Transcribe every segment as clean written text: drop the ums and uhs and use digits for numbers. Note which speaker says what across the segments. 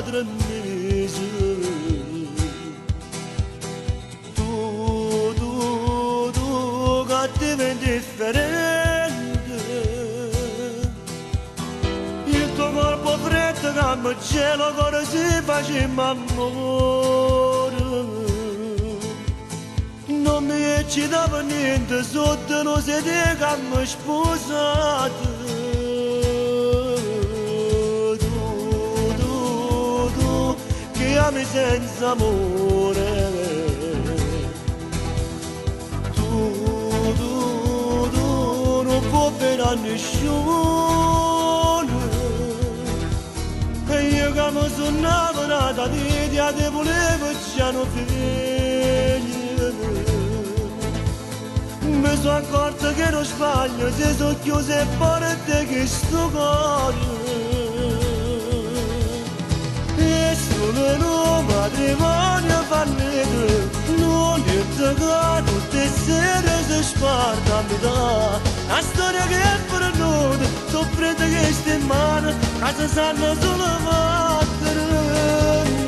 Speaker 1: madre mia. Tu, tu, tu, cattiva e indifferente. Il tuo corpo freddo che mi gelo, cuore si faceva amore. Non mi eccitava niente sotto lo sedere che mi sposato. Tu, tu, tu, che ami senza amore. Tu, tu, tu, non può bene a nessuno. E io che mi sono innamorata di te, ti volevo già non figlio. Mi sono accorto che non sbaglio, se sono chiuse porte che sto cuore. E solo un matrimonio fallito, non è che tutte le sere si sparta a metà. La storia che è venuta, soffrite che sta in mano, che si sanno solo battere.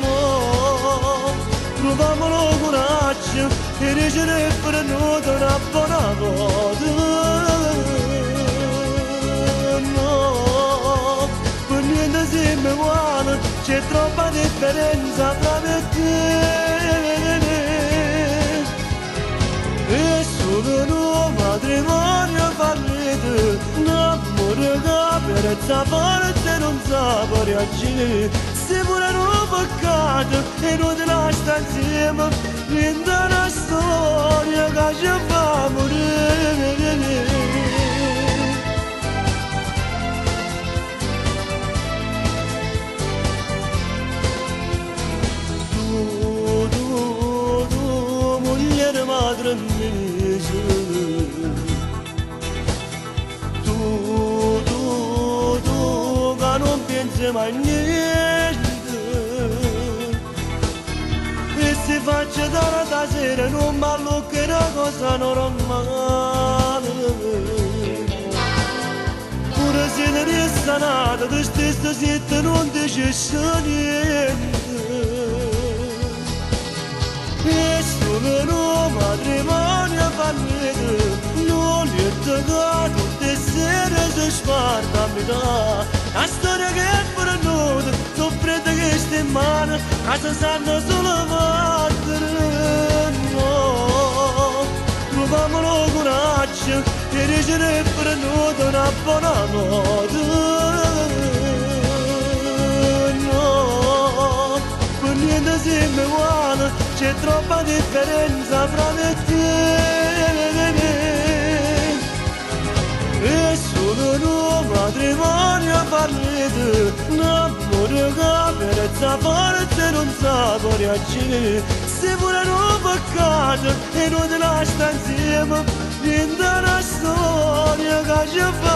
Speaker 1: No, troviamo il coraggio e dicere è venuta una buona volta. No, per niente siamo uguali, c'è troppa differenza tra me e te. E solo un matrimonio fallito, un amore che per forza non sa reagire. Se pure un peccato e non te la sta insieme, niente una storia che ci fa morire. Tu, tu, tu, moglie madre mia. Tu, tu, tu, che non pensi mai niente. E se faccio tarda sera non ballo che è una cosa normale. Pure se ne resta nata, tu stessa siete non dici niente. E solo un matrimonio fallito, non è che tutte le sere si sparta a metà. La storia che è venuta, soffrite che sta in mano, che si sanno solo battere. No, troviamo il coraggio e dicere è venuta una buona volta. No, per niente siamo uguali, c'è troppa differenza fra me e te. E solo un matrimonio fallito, un amore che per forza non sa reagire. Se pure un peccato e non te la sta insieme, niente una storia che ci fa